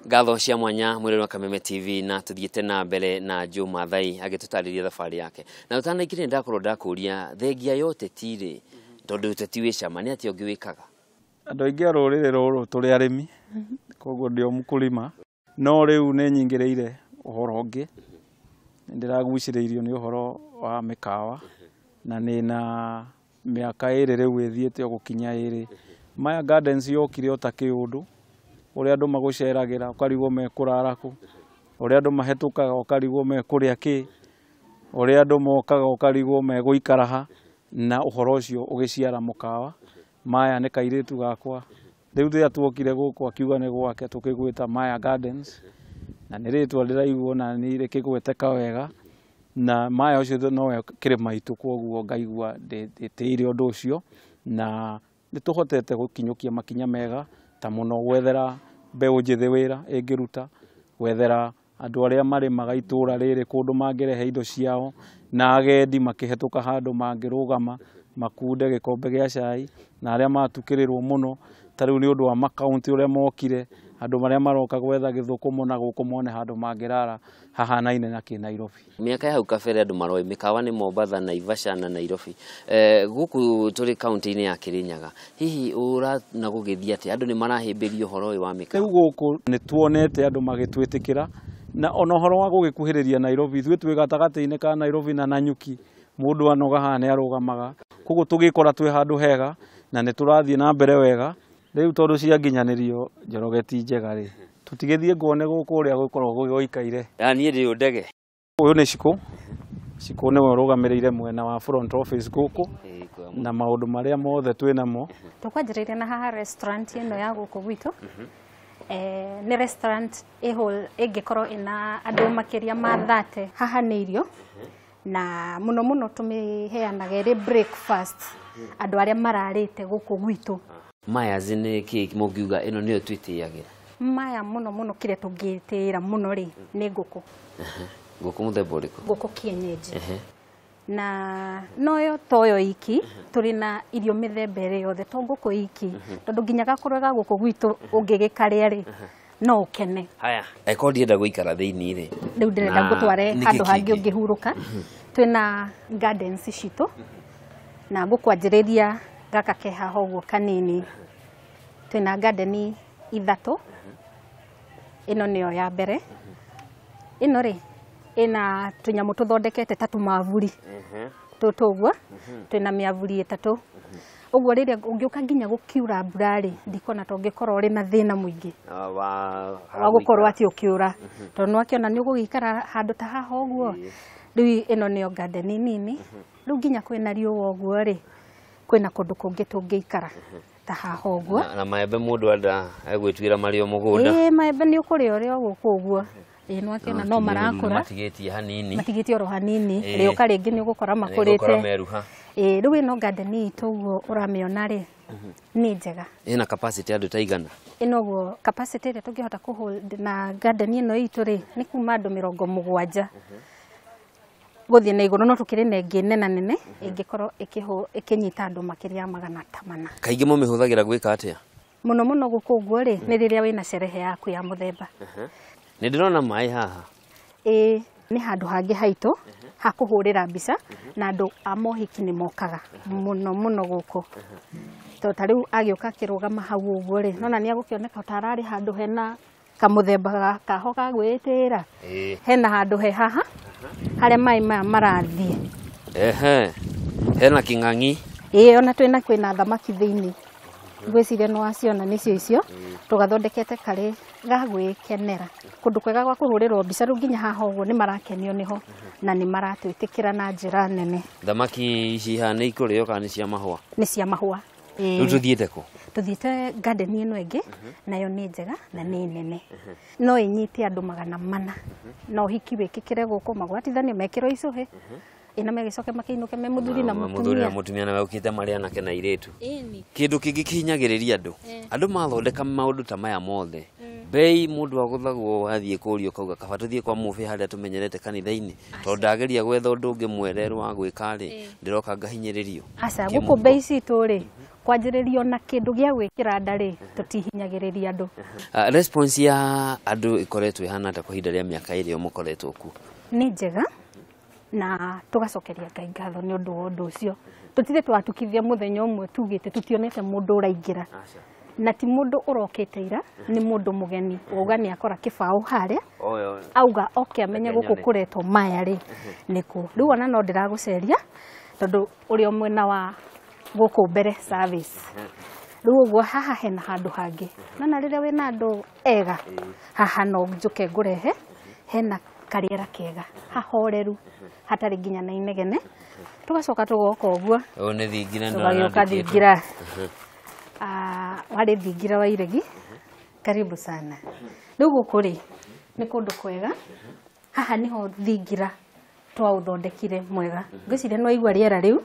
Ngatho cia mwanya mwĩrori wa Kameme TV, na tuthiĩte na mbere na Joe Mathai agĩtũtarĩria thabarĩ yake. Na ũtanaingĩrire ndakorwo ndakũria thengia ya ũteti rĩ, tondũ ũteti wĩ cama, nĩ atĩa ũngĩ wĩkaga? Andũ aingĩ a rũrĩrĩ rũrũ tũrĩ arĩmi, koguo ndĩ o mũkũrima, no rĩu nĩ nyingĩrĩire ũhoro ũngĩ. Nĩ ndĩragucĩrĩirio nĩ ũhoro wa mĩkawa, na nĩ na mĩaka 2 rĩu ĩthiĩte o gũkinya 2. Maya Gardens yokire o ta kĩũndũ, ũrĩa andũ magũceragĩra ũkarigwo mekũrara kũ, ũrĩa andũ mahetũkaga ũkarigwo mekũrĩa kĩ, ũrĩa andũ mokaga ũkarigwo megũikara ha, na ũhoro ũcio ũgĩciara mũkawa. Maya nĩ kairĩtu gakwa, rĩu rĩrĩa tuokire gũkũ akiuga nĩ gwake, tũkĩgwĩta Maya Gardens, na nĩ rĩtwa ndĩraigua na nĩ rĩkĩgweteka wega, na Maya ũcio nowe kĩrĩma itũ, koguo ngaigua ndĩtĩire ũndũ ũcio, na nĩ tũhotete gũkinyũkia makinya mega ta mũno gwethera mbeũ njĩthĩ wĩra ĩngĩruta, gwethera andũ arĩa marĩmaga itũra rĩrĩ kũndũ mangĩrehe indo ciao, na agendi makĩhetũka handũ mangĩrũgama makunde gĩkombe gĩa cai, na arĩa matukĩrĩrwo mũno ta rĩu nĩ ũndũ wa makaunti ũrĩa mokire, andũ marĩa maroka gwetha gĩthũkũmo na gũkũ mone handũ mangĩrara hahanaine na kĩ Nairobi. Mĩaka ya hau kabere andũ maroĩ mĩkawa nĩ Mombatha, Naivasha na Nairobi. Gũkũ tũrĩ kaunti-inĩ ya Kirinyaga, hihi ũrona gũgĩthiĩ atĩa? Andũ nĩ marahĩmbĩria ũhoro ũyũ wa mĩkawa? Rĩu gũkũ nĩ tuonete andũ magĩtwĩtĩkĩra, na ona ũhoro wa gũgĩkuhĩrĩria Nairobi, ithuĩ twĩ gatagatĩ-inĩ ka Nairobi na Nanyuki, mũndũ anoga haha nĩ arũgamaga, koguo tũgĩkora twĩ handũ hega na nĩ tũrathiĩ na mbere wega. Rĩu tondũ cianginyanĩrio Njoroge ti njega rĩ, tũtigĩthiĩ nguone gũkũ ũrĩa gũkoragwo gũikaire. Ya niĩ ndĩ ndege. Ũyũ nĩ Shiko. Shiko nĩwe ũrũgamĩrĩire mwena wa front office gũkũ na maũndũ marĩa mothe twĩ namo. Tũkwanjĩrĩria na haha restaurant ĩno ya gũkũ gwitũ. Nĩ restaurant ĩngĩkorwo ĩna andũ makĩria ma 30. Haha nĩ irio na mũno mũno tũmĩheanaga ĩrĩ breakfast andũ arĩa mararĩte gũkũ gwitũ. Maya nĩ kĩ mũngiuga ĩno nĩyo twĩtĩagĩra? Maya mũno mũno kĩrĩa tũngĩtĩĩra mũno rĩ nĩ ngũkũ. Ngũkũ mũthemba ũrĩkũ? Ngũkũ kienyeji. Na noyo toyo iki, tũrĩ na irio mĩthemba ĩrĩ yothe to ngũkũ iki, tondũ nginya gakũrwe ga gũkũ gwitũ ũngĩgĩkarĩa rĩ no ũkene. Haya, angĩkorwo ndienda gũikara thĩinĩ rĩ, rĩu ndĩrenda na ngũtware nĩkĩ handũ hangĩ kĩngĩ? ũngĩhurũka. Twĩna gardens citũ na ngũkwanjĩrĩria gaka ke haha ũguo kanini. Twĩna garden 3, ĩno nĩyo ya mbere. Ĩno rĩ ĩna tũnyamũ tũthondekete ta tũmavuri tũtũ ũguo, twĩna mĩavuri 3. Ũguo rĩrĩa ũngĩũka nginya gũkiura mbura rĩ, ndikuona ta ũngĩkorwo ũrĩ na thĩna mũingĩ wa gũkorwo atĩ ũkĩũra, tondũ nĩwakĩona nĩ ũgũgĩikara handũ ta haha ũguo. Rĩu ĩno nĩyo garden nini. Rĩu nginya kwĩna riũa ũguo rĩ, kwĩna kũndũ kũngĩ tũngĩikara ta haha ũguo. Na maembe mũndũ enda egwĩtuĩra marĩ o mũgũnda. Ĩĩ, maembe nĩ ũkũrĩa ũrĩ o gũkũ ũguo. Ĩĩ, nĩwakĩona no marakũra. Matigĩtie hanini. Matigĩtie oro hanini. Rĩũka rĩngĩ nĩ ũgũkora Nĩ ũgũkora makũrĩte. meruha. Ĩĩ, rĩu ĩno garden itũ ũguo ũramĩona rĩ, nĩ njega. Ĩna capacity andũ ta igana? Ĩno ũguo capacity ĩrĩa tũngĩhota kũhold na garden ĩno itũ rĩ, nĩ kuma andũ 70 gũthiĩ na igũrũ, no tũkĩrĩ na ĩngĩ nena nene ĩngĩkorwo ĩkĩnyita andũ makĩria ya 400. Kaingĩ mũmĩhũthagĩra gwĩka atĩa? Mũno mũno gũkũ ũguo rĩ, nĩ rĩrĩa wĩna sherehe yaku ya mũthemba. Nĩ ndĩrona maĩ haha. Ĩĩ, nĩ handũ hangĩ haitũ ha kũhũrĩra mbica, na andũ a mohiki nĩ mokaga mũno mũno gũkũ. Tondũ ta rĩu agĩũka akĩrũgama hau ũguo rĩ, nona nĩ agũkĩoneka ta ararĩ handũ hena kamũthemba kaho ga gwĩtĩĩra. Hena handũ he haha harĩa maĩ maya marathiĩ. Ehe. Hena kĩng'ang'i. Ĩĩ, ona twĩna kwĩna thamaki thĩinĩ. Ngwĩciria nĩ waciona nĩcio icio, tũgathondekete karĩ ga gwĩkenera. Kũndũ kwega gwa kũhũrĩrwo mbica, rĩu nginya haha ũguo nĩ marakenio nĩho na nĩ maratwĩtĩkĩra na njĩra nene. Thamaki ici haha nĩ ikũrĩo kana nĩ cia mahũa? Nĩ cia mahũa. Rĩu tũthiĩte kũ? Tũthiĩte garden ĩno ĩngĩ, nayo nĩ njega na nĩ nene. No ĩnyite andũ 400. Na ũhiki wĩkĩkĩre gũkũ, magwatithanio mekĩrwo icũhĩ. Ĩna megĩcoke makĩinũke me mũthuri na Mũthuri na mũtumia. mũtumia na mekĩte marĩ anake na airĩtu. Kĩndũ kĩngĩ kĩhinyagĩrĩria andũ, andũ mathondeka maũndũ ta maya mothe, bei mũndũ agũthagwo athiĩ kũũrio kauga kaba tũthiĩ kwa mũbĩ harĩa tũmenyerete kanitha-inĩ, tondũ ndageria gwetha ũndũ ũngĩ mwererũ wa gwĩka rĩ, ndĩroka ngahinyĩrĩrio. Aca, Kĩ gũkũ mũhuko. bei citũ rĩ, Kwanjĩrĩrio na kĩndũ gĩa gwĩkĩra nda rĩ, tũtihinyagĩrĩria andũ. Response ya andũ ĩkoretwo ĩhana atĩa kwa ihinda rĩa mĩaka ĩrĩ mũkoretwo kuo? Nĩ njega na tũgacokeria Ngai ngatho nĩ ũndũ wa ũndũ ũcio. Tũtirĩ twatukithia mũthenya ũmwe tugĩte tutionete mũndũ ũraingĩra. Na ti mũndũ ũrokĩte ira, nĩ mũndũ mũgeni wauga nĩ akora kĩbaũ harĩa, auga oke amenye gũkũ kũretwo maya rĩ nĩkũ. Rĩu ona no ndĩragũceria tondũ ũrĩ o mwena wa gũkũ mbere service. Rĩu ũguo haha hena handũ hangĩ. Nona rĩrĩa wĩna andũ ega, haha no njũke ngũrehe, hena karĩera kega, hahoreru, hatarĩ nginya na inegene. Tũgacoka tũgoka ũguo. Ũyũ nĩ thingira ndĩrona tũgagĩũka ndĩkĩtwo. Thingira. Warĩ thingira wa iregi. Karibu sana. Rĩu gũkũ rĩ, nĩ kũndũ kwega. Haha nĩho thingira twaũthondekire mwega. Ngwĩciria nĩ waigua rĩera rĩu.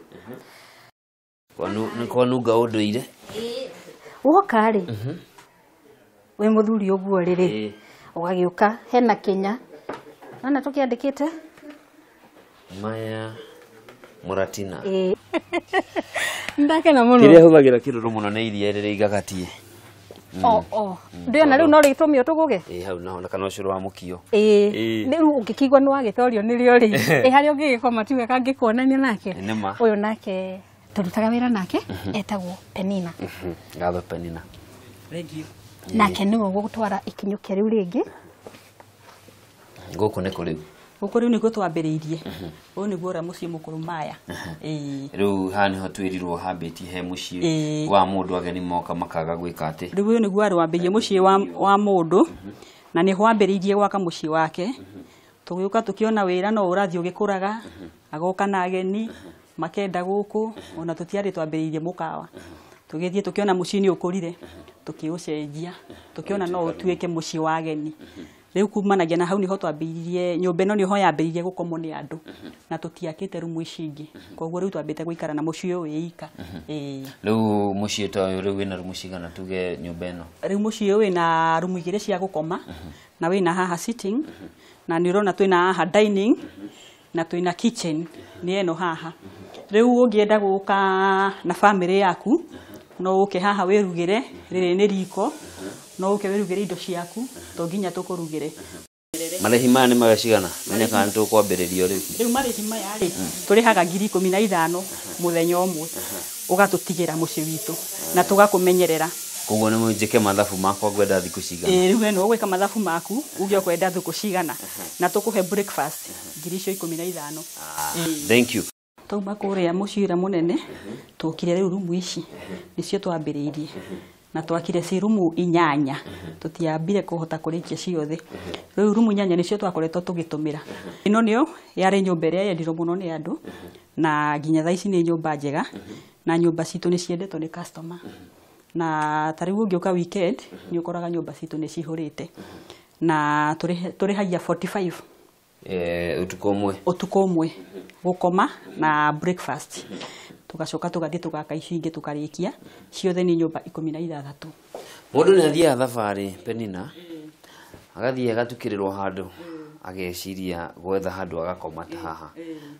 Nĩ kwanunga ũndũire. Woka rĩ, wĩ mũthuri ũguo rĩrĩ, ũgagĩũka hena kĩnya. Nona tũkĩandĩkĩte? Maya Muratina. Ndakena mũno. Kĩrĩa hũthagĩra kĩrũrũ mũno nĩ iria rĩrĩa igagatie. O. Ndĩona rĩu no rĩtũmio tũgũge? Ĩĩ hau naho na kana ũcũrũ wa mũkio. Ĩĩ. Rĩu ũngĩkĩigua nĩ wagĩtorio nĩrĩo rĩ. Ĩ harĩa ũngĩgĩkoma tiwe kangĩkuonania nake. Nĩ ma. Ũyũ nake tũrutaga wĩra nake etagwo Penina. Ngatho Penina. Thank you. Nake nĩwe ũgũtwara ikinyũkia rĩu rĩngĩ. Gũkũ nĩ kũ rĩu? Gũkũ rĩu nĩkuo twambĩrĩirie. Ũyũ nĩguo ũrĩa mũciĩ mũkũrũ Maya. Rĩu haha nĩho twĩrirwo hambĩtie he mũciĩ wa mũndũ ageni moka makaga gwĩka atĩ. Rĩu ũyũ nĩguo warĩ wambĩrĩirie mũciĩ wa mũndũ na nĩho wambĩrĩirie gwaka mũciĩ wake. Tũgĩũka tũkĩona wĩra no ũrathiĩ ũgĩkũraga, agoka na ageni makenda gũkũ, ona tũtiarĩ twambĩrĩirie mũkawa. Tũgĩthiĩ tũkĩona mũciĩ nĩ ũkũrire, tũkĩũcenjia, tũkĩona no ũtuĩke mũciĩ wa ageni. Rĩu kumanagia na hau nĩho twambĩrĩirie nyũmba ĩno nĩho yambĩrĩirie gũkomwo nĩ andũ na tũtiakĩte rumu ici ingĩ, koguo rĩu twambĩte gũikara na mũciĩ ũyũ wĩ ika. Rĩu mũciĩ ta ũyũ rĩu wĩna rumu cigana tuge nyũmba ĩno? Rĩu mũciĩ ũyũ wĩna rumu igĩrĩ cia gũkoma na wĩna haha sitting na nĩ ũrona twĩna haha dining na twĩna kitchen nĩ ĩno haha. Rĩu ũngĩenda gũka na bamĩrĩ yaku no ũke haha wĩrugĩre, rĩrĩ nĩ riko, no ũke wĩrugĩre indo ciaku, to nginya tũkũrugĩre. Marĩhi maya nĩ maya cigana? Menya kana nĩ tũkwambĩrĩrio rĩu. Rĩu marĩhi maya rĩ, tũrĩhaga 15,000 mũthenya ũmwe, ũgatũtigĩra mũciĩ witũ na tũgakũmenyerera. Koguo nĩ njĩke mathabu makwa ngwenda thikũ cigana? Ĩĩ, rĩu we nĩwe ũgwĩka mathabu maku uge ũkwenda thikũ cigana na tũkũhe breakfast 15,000. Thank you. Twauma kũrĩa mũciĩ ũrĩa mũnene, tũkire rĩu rumu ici nĩcio twambĩrĩirie na twakire ci rumu 8, tũtiambire kũhota kũrĩkia ciothe. Rĩu rumu 8 nĩcio twakoretwo tũgĩtũmĩra. Ĩno nĩyo yarĩ nyũmba ĩrĩa yendirwo mũno nĩ andũ na nginya thaa ici nĩ nyũmba njega na nyũmba citũ nĩ ciendetwo nĩ customer. Na ta rĩu ũngĩũka weekend nĩ ũkoraga nyũmba citũ nĩ cihũrĩte na tũrĩhagia 45. Ũtukũ ũmwe. Ũtukũ ũmwe gũkoma na breakfast. Tũgacoka tũgathiĩ tũgaka ici ingĩ tũkarĩkia, ciothe nĩ nyũmba 16. Mũndũ nĩ athiaga thabarĩ Penina, agathiĩ agatukĩrĩrwo handũ, ageciria gwetha handũ agakoma ta haha,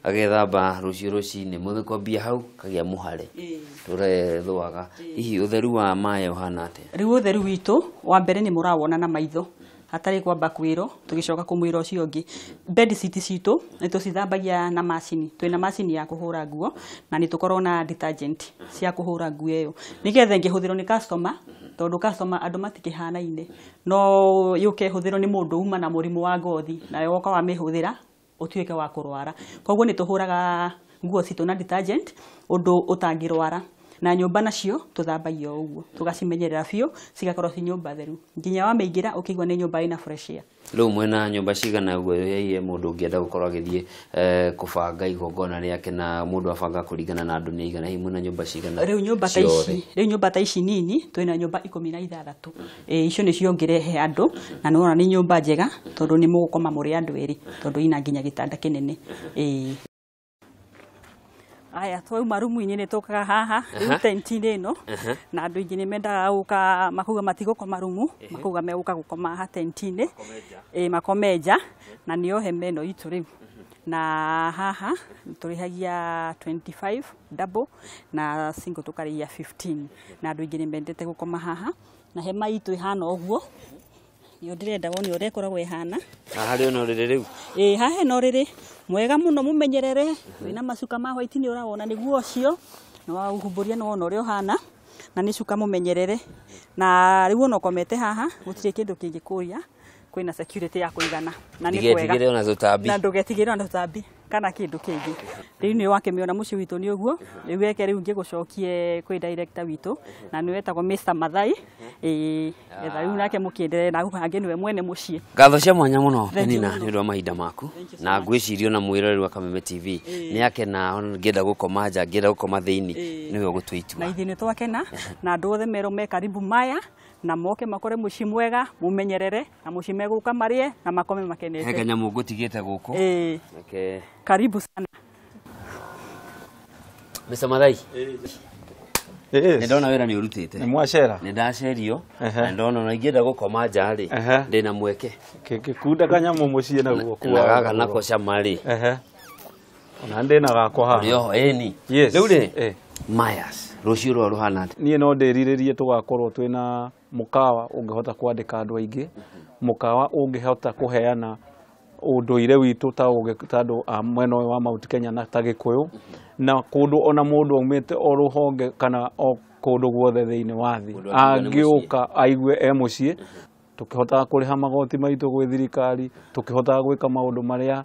agethamba rũciũ rũcinĩ, mũthĩ kwambia hau kagĩa mũhare tũrethũaga. Hihi ũtheru wa maĩ ũhana atĩa? Rĩu ũtheru witũ wa mbere nĩ mũrawona na maitho hatarĩ kwamba kwĩrwo, tũgĩcoka kũmwĩra ũcio ũngĩ. Bed sheet citũ nĩ tũcithambagia na macini, twĩna macini ya kũhũra nguo na nĩ tũkoragwo na detergent cia kũhũra nguo ĩyo nĩgetha ĩngĩhũthĩrwo nĩ customer, tondũ customer andũ matikĩhanaine, no yũke ĩhũthĩrwo nĩ mũndũ uma na mũrimũ wa ngothi nawe woka wamĩhũthĩra ũtuĩke wa kũrwara. Koguo nĩ tũhũraga nguo citũ na detergent ũndũ ũtangĩrwara. Na nyũmba nacio tũthambagia o ũguo, tũgacimenyerera biũ cigakorwo ci nyũmba theru nginya wamĩingĩra ũkĩigua nĩ nyũmba ĩna fresh air. Rĩu mwena nyũmba cigana ũguo hihi mũndũ ũngĩenda gũkorwo agĩthiĩ kũbanga igongona rĩake na mũndũ abanga kũringana na andũ nĩ aigana, hihi mwena nyũmba cigana? Rĩu nyũmba ta ici, rĩu nyũmba ta ici nini twĩna nyũmba 16. Icio nĩcio ngĩrehe andũ na nĩwona nĩ nyũmba njega tondũ nĩ mũgũkoma mũrĩ andũ erĩ tondũ ina nginya gĩtanda kĩnene. Aya twauma rumu-inĩ nĩ tũkaga haha rĩu tent-inĩ ĩno na andũ aingĩ nĩ mendaga gũka makauga matigũkoma rumu, makauga megũka gũkoma haha tent-inĩ, makome nja na nĩyo hema ĩno itũ rĩu. Na haha tũrĩhagia 25 double na single tũkarĩhia 15, na andũ aingĩ nĩ mendete gũkoma haha. Na hema itũ ĩhana ũguo, nĩyo ndĩrenda wone ũrĩa ĩkoragwo ĩhana. Haha rĩ ona ũrĩrĩ rĩu? Ĩĩ, haha hena ũrĩrĩ mwega mũno mũmenyerere, wĩna macuka ma white, nĩ ũrawona nĩguo ũcio, nĩ waũhumbũria, nĩ wona ũrĩa ũhana, na nĩ cuka mũmenyerere. Na rĩu ona ũkomete haha gũtirĩ kĩndũ kĩngĩkũria, kwĩna security ya kũigana na nĩ kwega. Ndigetigĩre ona tũtambi. Na ndũgetigĩre ona tũtambi kana kĩndũ kĩngĩ. Rĩu nĩ wakĩmĩona mũciĩ witũ nĩ ũguo. Rĩu reke rĩu ngĩgũcokie kwĩ director witũ, na nĩwe wetagwo Mr. Mathai. Ĩĩ, etha rĩu nake mũkĩenderee na hangĩ, nĩwe mwene mũciĩ. Ngatho cia mwanya mũno, Thank you Penina, mũno. nĩ ũndũ wa mahinda maku. Thank you so Na much. ngwĩciria ona mwĩroreri wa Kameme TV nĩ akena, ona ngĩenda gũkoma nja, ngĩenda gũkoma thĩinĩ, nĩwe ũgũtua itua. Na ithuĩ nĩ twakena, na andũ othe merwo me karibu maya na moke makore mũciĩ mwega mũmenyerere, na mũciĩ megũka marĩe na makome He makenete. kanyamũ ngũtigĩte gũkũ. Ĩĩ. Reke. Karibu sana. Mr. Mathai, Yes. nĩ ndona wĩra nĩ ũrutĩte. Nĩ mwacera. Nĩ ndacerio na ndona ona ingĩenda gũkoma nja rĩ, ndĩna mweke. Gĩkunda kanyamũ mũciĩ naguo. Na gaka nako cama rĩ. Ona ndĩna gakwa haha. Ũrĩ oho, ĩni. Yes. Rĩu rĩ, Mayas, rũciũ rwa rũhana atĩa? Niĩ no ndĩrirĩrie tũgakorwo twĩna mũkawa ũngĩhota kwandĩka andũ aingĩ, mũkawa ũngĩhota kũheana ũndũire witũ ta ta andũ a mwena ũyũ wa Mount Kenya na ta Gĩkũyũ, na kũndũ ona mũndũ aumĩte o rũhonge kana o kũndũ guothe thĩinĩ wa thĩ Mũndũ akiuga nĩ mũciĩ. angĩũka aigue e mũciĩ. Tũkĩhotaga kũrĩha magoti maitũ gwĩ thirikari, tũkĩhotaga gwĩka maũndũ marĩa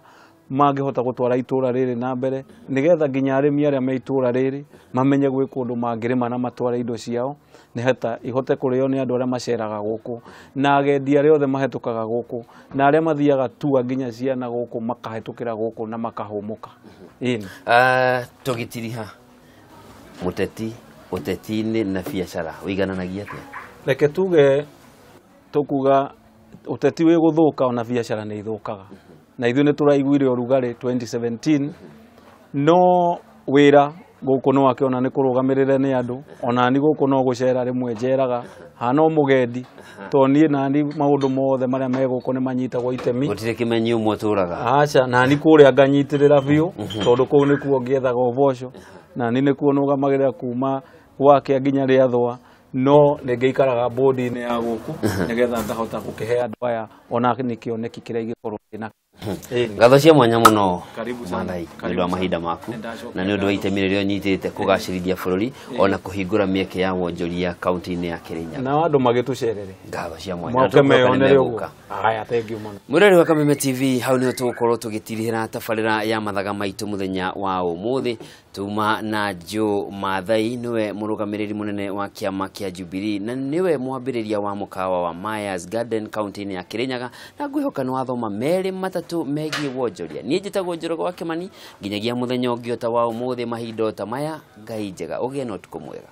mangĩhota gũtwara itũra rĩrĩ na mbere, nĩgetha nginya arĩmi arĩa me itũra rĩrĩ mamenye gwĩ kũndũ mangĩrĩma na matware indo ciao, nĩgetha ihote kũrĩo nĩ andũ arĩa maceraga gũkũ, na agendi arĩa othe mahĩtũkaga gũkũ, na arĩa mathiaga tua nginya ciana gũkũ makahĩtũkĩra gũkũ na makahũmũka. Ĩni. Tũgĩtiriha mũteti, ũteti-inĩ na biacara ũigananagia atĩa? Reke tuge tũkuga ũteti wĩ gũthũka ona biacara nĩ ithũkaga, na ithuĩ nĩ tũraiguire ũrugarĩ 2017, no wĩra gũkũ nĩ wakĩona nĩ kũrũgamĩrĩre nĩ andũ. Ona ni gũkũ no gũcera rĩmwe njeraga, hana o mũgendi, tondũ niĩ nani maũndũ mothe marĩa me gũkũ nĩ manyitagwo itemi. Gũtirĩ kĩmenyi ũmwe ũtũraga. Aca, nani kũrĩa nganyitĩrĩra biũ, tondũ kũu nĩkuo ngĩethaga ũboco, nani nĩkuo nũgamagĩrĩra kuma gwakĩa nginya rĩathũa, no nĩ ngĩikaraga bodi-inĩ ya gũkũ nĩgetha ngahota gũkĩhe andũ aya ona nĩ kĩoneki kĩrĩa ingĩkorwo ndĩnakĩo. Ngatho cia mwanya mũno, Karibu sana. Mathai, nĩ ũndũ Karibu wa sana. mahinda maku Nĩndacokia na nĩ ũndũ wa ngatho. itemi rĩrĩa ũnyitĩte kũgacĩrithia bũrũri ona kũhingũra mĩeke ya wonjoria kaunti-inĩ ya Kĩrĩnyaga. Nao andũ magĩtũcerere. Ngatho cia mwanya. Moke Na tũgũcoka nĩ meyonere ũguo. megũka. Haya, thank you mũno. Mwĩrori wa Kameme TV, hau nĩho tũgũkorwo tũgĩtirihĩra tabarĩra ya mathaga maitũ mũthenya wa ũmũthĩ. Tuma na Joe Mathai, nĩwe mũrũgamĩrĩri mũnene wa kĩama kĩa Jubilee na nĩwe mwambĩrĩria wa mũkawa wa Myers Garden kaunti-inĩ ya Kĩrĩnyaga, na ngwĩhoka nĩ wathoma merĩ matatũ megiĩ wonjoria. Niĩ njĩtagwo Njoroge wa Kĩmani, nginyagia mũthenya ũngĩ o ta wa ũmũthĩ, mahinda o ta maya. Ngai njega, ũgĩe na ũtukũ mwega.